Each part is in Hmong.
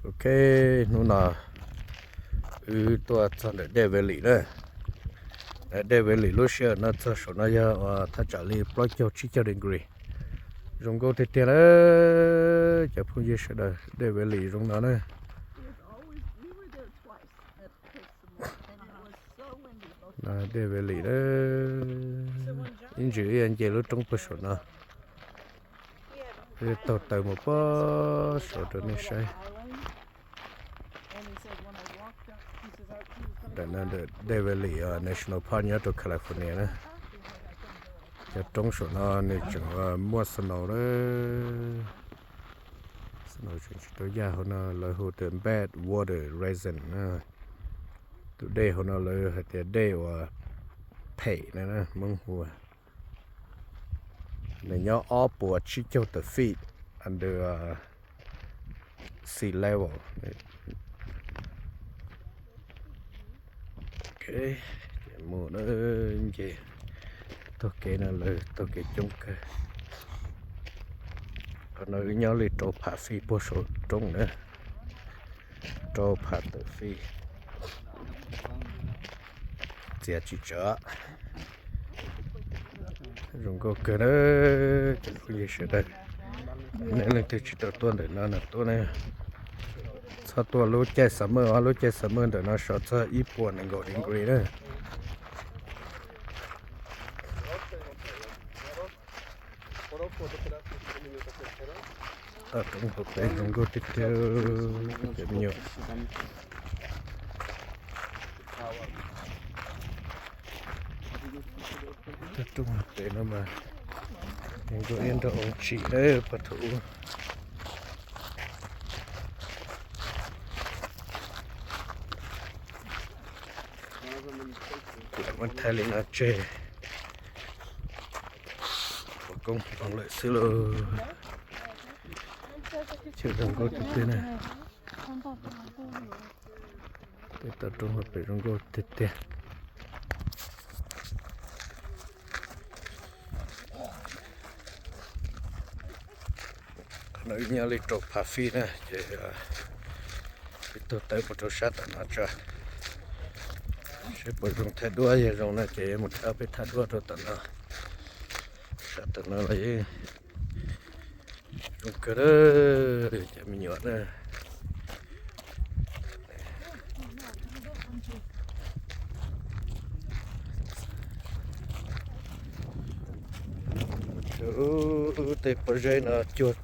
Ok, hnub no wb tuaj txog ntawm Death Valley na. Death Valley lub sij hawm no txog saum no yog uas thaj tsam li plaub caug tsib caug degree. Zoo nkauj tiag tiag na cov phooj ywg sawv daws, Death Valley zoo no na. Death Valley na, ib ntsis wb yuav nce lub roob puag saum no, taug taw mus puag saum rau nej saib. Ntawm no ntawm Death Valley National Park nyob rau California na. Cov roob saum no nws tseem muaj snow na. Snow tseem tsis tau yaj, hauv no lawv hu tias bed water resin na. Tus dej hauv no lawv hais tias dej uas phem na, Hmoob hu. Nws nyob ob puas tsib caug tawm feet under sea level. Mus na, nce taug kev no lawv taug kev coob kawg. Qhov no wb nyob li rau phav feet puag saum roob na, rau phav tawm feet. Txiav tsis tsawv. Zoo nkauj kawg na cov phooj ywg sawv daws. Nej leej twg tsis tau tuaj ntawm no na tuaj na. Txhob tuaj lub caij summer, lub caij summer ntawm no sov txog ib puas nees nkaum degree na. Toj roob hauv pes zoo nkauj tiag tiag cov me nyuam. Toj roob hauv pes no mas zoo nkauj ib nrab oo tsim lawm pog thaum ub. Kuv lam muab thaij li no tseg, ua koob hmoov lawm xwb lauj. Cov zoo nkauj tiag tiag na. Tej toj roob hauv pes zoo nkauj tiag tiag. Qhov no wb nyob li rau phav feet na ces wb taug taw mus rau sab tom no tso, seb puas zoo thaij duab. Yog zoo no ces mus rau peb thaij duab rau tom no. Sab tom no los yeej zoo kawg cov me nyuam na. Tej pob zeb no cuag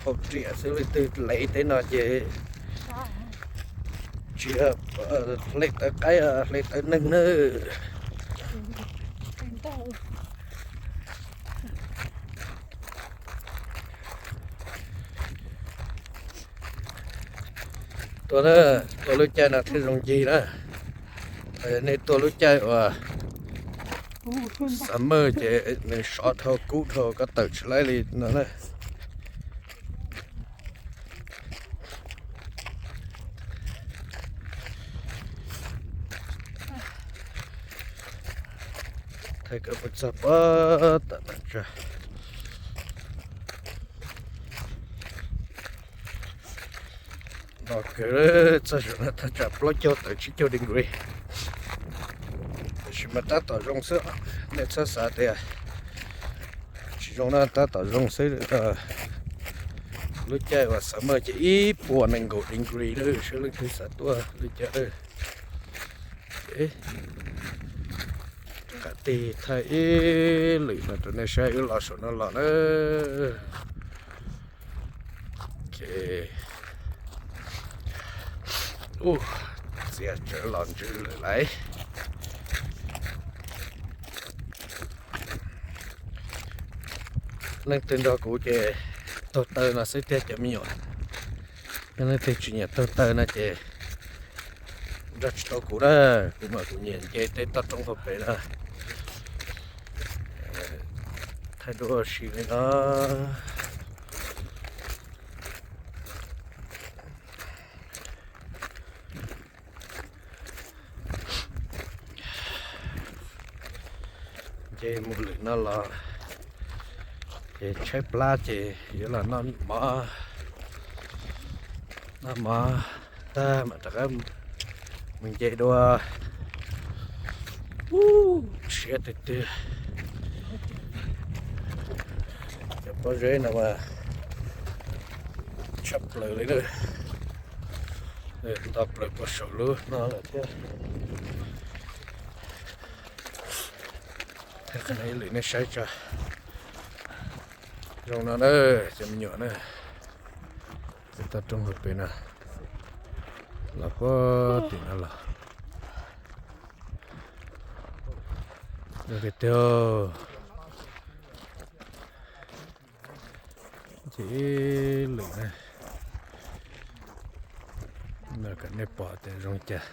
hauv riam xwb, leej twg lev tej no ces tsis hle tawv qaib, hle tawv neeg nawb. Tuaj na, tuaj lub caij no thiaj zoo ncig na. Nej tuaj lub caij uas summer ces nws sov dhau kub dhau, koj tawm tsis laib li no na. Thaij koj mus txog pem tom no tso. No kawg, txog saum no thaj tsam plaub caug tawm tsib caug degree. Tiam sis mas tab tom zoo xwb, nej txhob xav tias tsis zoo na, tab tom zoo xwb. Lub caij uas summer ces ib puas nees nkaum degree lawm, seb leej twg xav tuaj lub caij lawm. Qab tig thaij ib lwm no rau nej saib, wb los saum no los na. Ub, txiav tsawv los ntsws lawm lauj. Leej twg nrog kuv ces taug taw no xwb tiag cov me nyuam. Yog leej twg tsis nyiam taug taw no ces nrog tsis tau kuv na. Kuv mas kuv nyiam nce tej toj roob hauv pes na. Thaij duab ua si li no. Nce mus lwm no los Ces tshaib plab ces yuav los noj mov, noj mov tag mam rov qab mus nce dua. Siab tiag tiag. Cov pob zeb no mas tshaj plaws li na. Nto plaws puag saum lub no lawm thiab. Ib lwm nej saib tso. Zoo no na, cov me nyuam na, toj roob hauv pes no, los puag tim no los. Zoo tiag tiag. Ces ib lwm na, no kom nej pom tias zoo cas.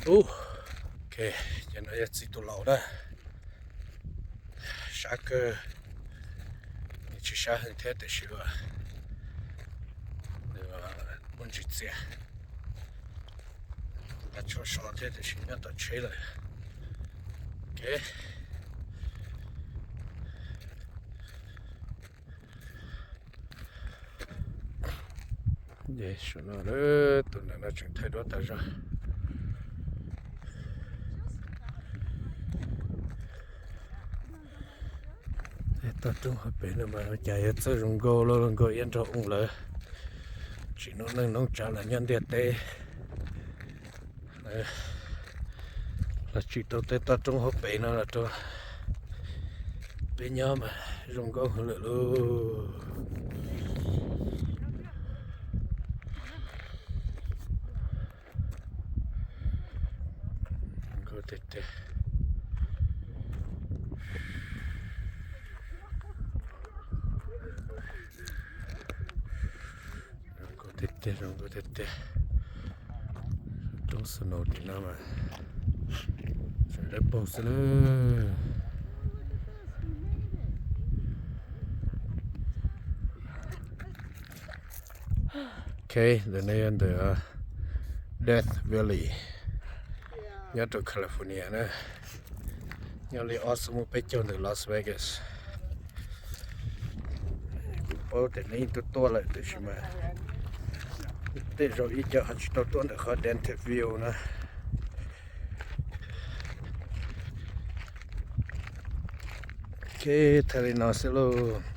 Ok, ces no yog txiv tus laus na. Sab kawg, tsis sab heev thiab tiam sis muaj ntsis txias. Nqa tsho so thiab tiam sis nyob tom tsheb lawm. Ok. Saum no, tus ntawm no tseem thaij duab tas zog. Toj roob hauv pes no mas cas yuav txawj zoo nkauj los zoo nkauj iab nraug oo lawm. Tsim noob neej noob tsav los nyob ntiaj teb los tsim tau tej toj roob hauv pes no los rau peb nyob mas zoo nkauj heev lawm lauj. Zoo nkauj tiag tiag. Zoo nkauj tiag tiag, zoo nkauj tiag tiag. Roob snow tim no mas sawv daws paug xwb na. Ok, ntawm no yog ntawm Death Valley nyob rau California na, nyob li ob xuab moos peb caug ntawm Las Vegas. Kuv paub tias nws yeej tuaj tuaj lawm tiam sis mas tej zaum ib co ho tsis tau tuaj ntawm qhov Denton View na. Ok, thaij li no xwb lauj.